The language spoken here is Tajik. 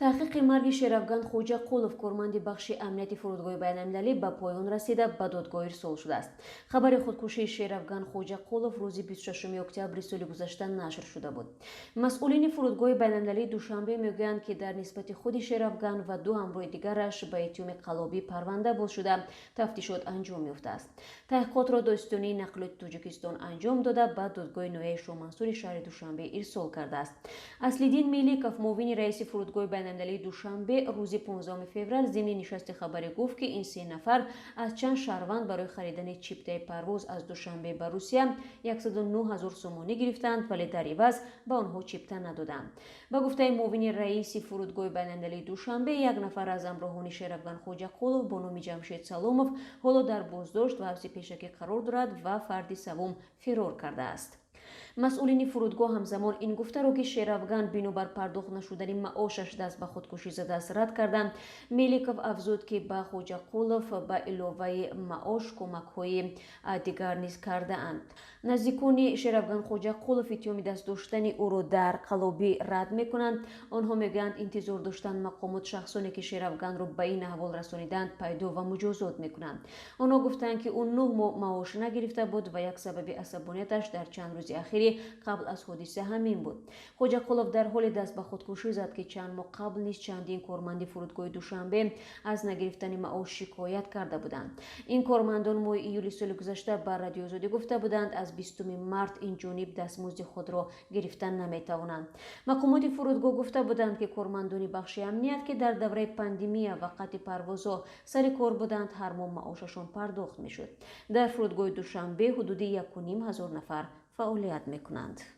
Таҳқиқи марги Шерафган Хоҷақулов, корманди бахши амнияти фурудгоҳи байналмилалӣ, ба поён расида, ба додгоҳ ирсол шудааст. Хабари худкушии Шерафган Хоҷақулов рӯзи 26 октябри соли гузашта нашр шуда буд. Масъулини фурудгоҳи байналмилалии Душанбе мегӯянд, ки дар нисбати худи Шерафган ва ду ҳамроҳи дигараш ба иттиҳоми қаллобӣ парванда боз шуда, тафтишот анҷом ёфтааст. Таҳқиқотро Додситонии нақлиёти Тоҷикистон анҷом дода, ба додгоҳи ноҳияи Шоҳмансури шаҳри Душанбе ирсол кардааст. Аслиддин Меликов, муовини раиси фурудгоҳи байналмилалии Душанбе, рӯзи 15 феврал зимни нишасти хабарӣ гуфт, ки ин се нафар аз чанд шаҳрванд барои харидани чиптаи парвоз аз Душанбе ба Русия 109 ҳазор сомонӣ гирифтанд, вале дар иваз ба онҳо чипта надоданд. Ба гуфтаи муовини раиси фурудгоҳи байналмилалии Душанбе, як нафар аз ҳамроҳони Шерафган Хоҷақулов бо номи Ҷамшед Саломов ҳоло дар боздошт ва ҳабси пешакӣ қарор дорад ва фарди севум фирор кардааст. Масъулини фурудгоҳ ҳамзамон ин гуфтаро, ки Шерафган бинобар пардохт нашудани маошаш даст ба худкушӣ задааст, рад карданд. Меликов афзуд, ки ба Хоҷақулов ба иловаи маош кӯмакҳои дигар низ кардаанд. Наздикони Шерафган Хоҷақулов иттиҳоми даст доштани ӯро дар қаллобӣ рад мекунанд. Онҳо мегӯянд, интизор доштанд мақомот шахсоне, ки Шерафганро ба ин аҳвол расониданд, пайдо ва муҷозот мекунанд. Онҳо гуфтанд, ки ӯ 9 моҳ маош нагирифта буд ва як сабаби асабонияташ дар чанд рӯзи ахири қабл аз ҳодиса ҳамин буд. Хоҷақулов дар ҳоле даст ба худкушӣ зад, ки чанд моҳ қабл низ чандин корманди фурудгоҳи Душанбе аз нагирифтани маош шикоят карда буданд. Ин кормандон моҳи июли соли гузашта ба Радиои Озодӣ гуфта буданд, аз 20 март ин ҷониб дастмузди худро гирифтан наметавонанд. Мақомоти фурудгоҳ гуфта буданд, ки кормандони бахши амният, ки дар давраи пандемия ва қатъи парвозҳо сари кор буданд, ҳар моҳ маошашон пардохт мешуд. Дар фурудгоҳи Душанбе ҳудуди 1,5 ҳазор нафар фаъолият мекунанд.